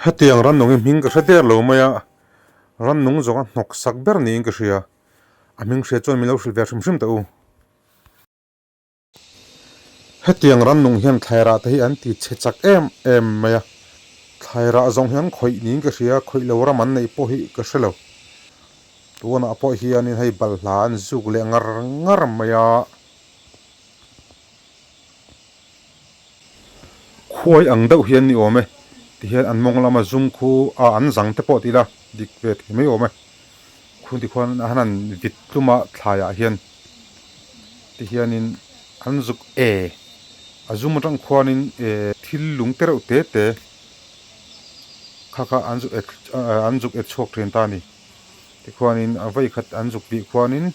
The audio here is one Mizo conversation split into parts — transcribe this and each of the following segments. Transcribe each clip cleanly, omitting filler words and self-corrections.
Hetiang rannung hi hming ka hre der lo mai a, rannung zawng a hnawk sak ber niin ka hria. A hming hria chuan min lo hrilh ve hrim hrim teh u. Hetiang rannung hian thlairah te hi an ti chhe chak em em mai a, thlairah zawng hi an khawih niin ka hria, khawih lo ram an neih pawh hi ka hre lo. Tunah pawh hianin hei balhla an zuk leh ngar ngar mai a. Khuai ang deuh hi an ni awm e, tihian an mawng lama zum khu a an zang te pawh ti ila dik ve thei mai awm e. Khung ti khuan a han an vit tlum a thlaiah hian tihianin an zuk e a zum atang khuanin e thil lung te reuh te te kha kha an zuk e an zuk e chhuak thin ta a ni. Tikhuanin a vawi khat an zuk bih khuanin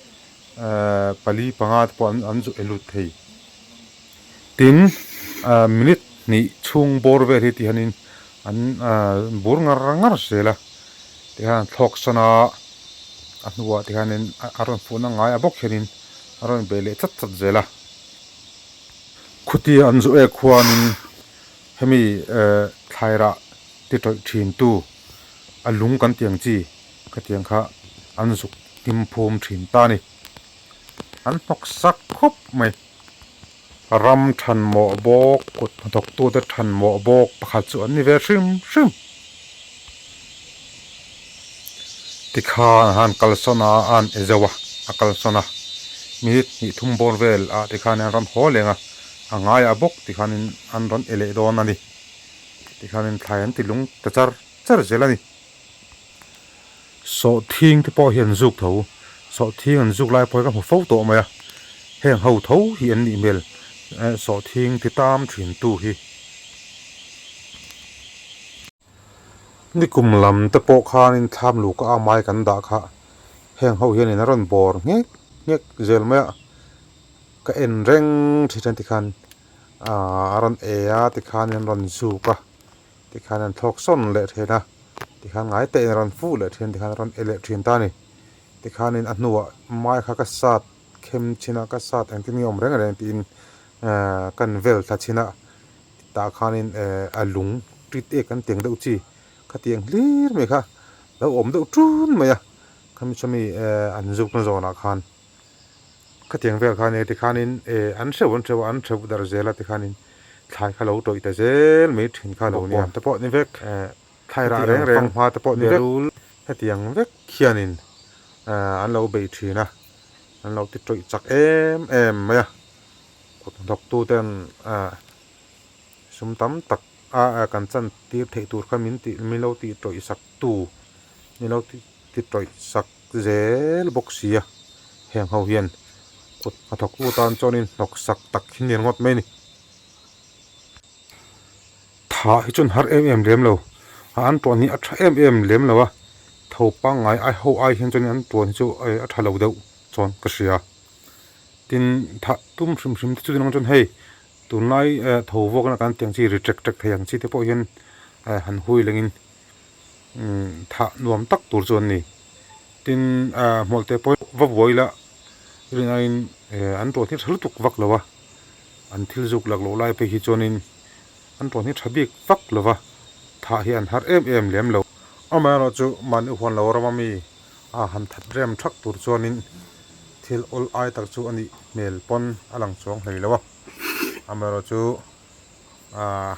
pali panga te pawh an zuk e lut thei. Tin, minute hnih chhung bawr vel hi tihianin an bur ngar ngar zel a, tihian an thlawk sawn a, a hnuah tihianin a rawn fuhna ngai a bawk hianin a rawn bei leh chat chat zel a. Khutia an zu ek khuanin hemi thlairah ti tawih thintu a lung kan tiang chi khatiang kha an zuk hnim phum thin ta a ni. An hnawk sak khawp mai. Ram than mawh bawk, kut hnathawktute than mawh bawk pakhat chu an ni ve hrim hrim. Tikhan a han kalsawn a, a han e zauh a, a kalsawn a. Minute hnih thum bawr vel ah tikhan an rawn haw leng a, a ngaiah bawk tikhanin an rawn e leh dawn a ni. Tikhanin thlai an ti lung ta char char zel a ni. Sawhthing te pawh hi an zuk tho, sawhthing an zuk lai pawh hi ka hmu fo tawh mai a, heng ho tho hi an nih hmel sawhthing ti tam thin tu hi. Nikum lam te pawh khanin thlam lu ka amai kan dah kha heng ho hianin a rawn bawr nghek nghek zel mai a, ka en reng thin a tikhan a rawn e a tikhanin an rawn zuk a. Tikhan an thlawk sawn leh thin a, tikhan ngai te in a rawn fuh leh thin, tikhan a rawn e leh thin ta a ni. Tikhanin a hnuah mai kha ka sat khem chin a, ka sat engtin nge awm reng reng tiin ehh kan vel thla chin a, tah khanin ehh a lung tit ek an tiang deuh chi khatiang hlir mai kha lo awm deuh tun mai a, khami chumi ehh an zukna zawnah khan khatiang vel kha nia tikhanin eh an hreuh an hreuh a an hreuh darh zel a tikhanin thlai kha lo tawih ta zel mai thin kha lo nia te pawh ni vek eh thlai rah reng reng hma te pawh ni vek hetiang vek khianin eh an lo bei thin a an lo ti tawih chak em em mai a kut hnathawk tu ten eh sum tam tak a kan chan tir theih tur kha min tih min lo tih tawih sak tu min lo ti tawih sak zel bawk si a, heng ho hian kut hnathawk u tan chuanin hnawk sak tak hi ni ringawt mai a ni. Thah hi chuan har em em lem lo, a an tuan hi a tha em em lem lo a, tho pangngai ai ho ai hian chuanin an tuan hi chu a tha lo deuh chuan ka hria. Tin, thah tum hrim hrim te chu tinang chuan hei tunlai tho vuakna kan tih ang chi ri ṭek ṭek thei ang chi te pawh hian han hui lengin thah nuam tak tur chu an ni. Tin, hmawlhte pawh va buai ila rinaiin an tuan hi tha lutuk vak lo a, an thil zuk lak loh lai phei hi chuanin an tuan hi tha bik vak lo va, thah hi an har em em lem lo. Amaherawhchu mahni huan lo rama mi a han that rem thak tur chuanin thil awl ai tak chu a nih hmel pawn a lang chuang hlei lo a, amaherawhchu ahh.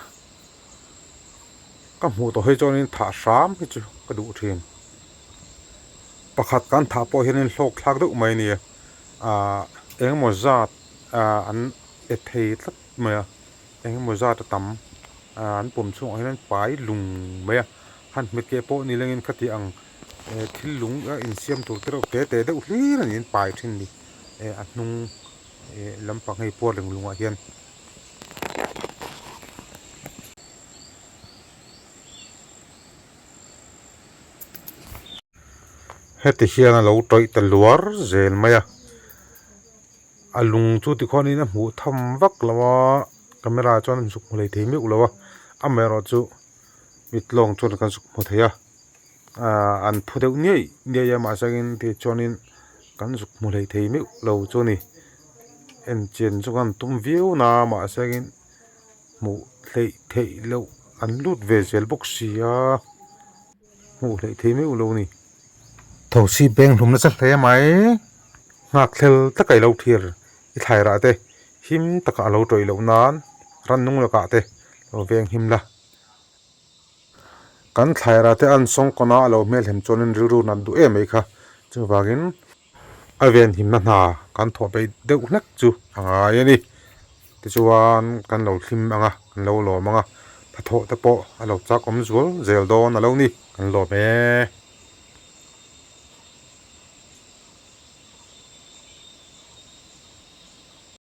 Ka hmuh tawh hi chuanin thah hram hi chu ka duh thin. Pakhat kan thah pawh hianin hlawk thlak deuh mai a ni a, ahh engemaw zat ahh an e thei tlat mai a, engemaw zat a tam ahh an pum chhungah hian an pai lung mai a, han hmet keh pawh ni lengin khati ang eh thil lung a insiam tur te reuh te te deuh hlir a ni an pai thin ni eh a hnung eh lampang hei puar leng lungah hian. Heti hian a lo tawih ta luar zel mai a, a lung chu tikhuanin a hmuh tham vak lo a, camera chuan an zuk hmu hlei thei meuh lo a, amaherawhchu mit lawng chuan kan zuk hmu thei a, ahh an phu deuh niaih niaih a mahse engin tichuanin kan zuk hmu hlei thei meuh lo chu a ni. En chian chu kan tum viau na mahse engin hmuh hleih theih loh an lut ve zel bawk si a, hmuh hleih thei meuh lo a ni. Thosi beng hlum nasa hle mai, nghakhlel taka i lo thlir i thlai rah te him taka a lo tawih loh nan rannung lakah te lo veng him la. Kan thlai rah te an sawng kawn a, a lo hmelhem chuanin rilru nat duh em mai kha. Chuvangin a venhimna hna kan thawh peih deuh hlek chu a ngai a ni. Tichuan kan lo hlim ang a, kan lo lawm ang a, hnathawh te pawh a lo chak awm zual zel dawn a lo ni. Kan lawm e.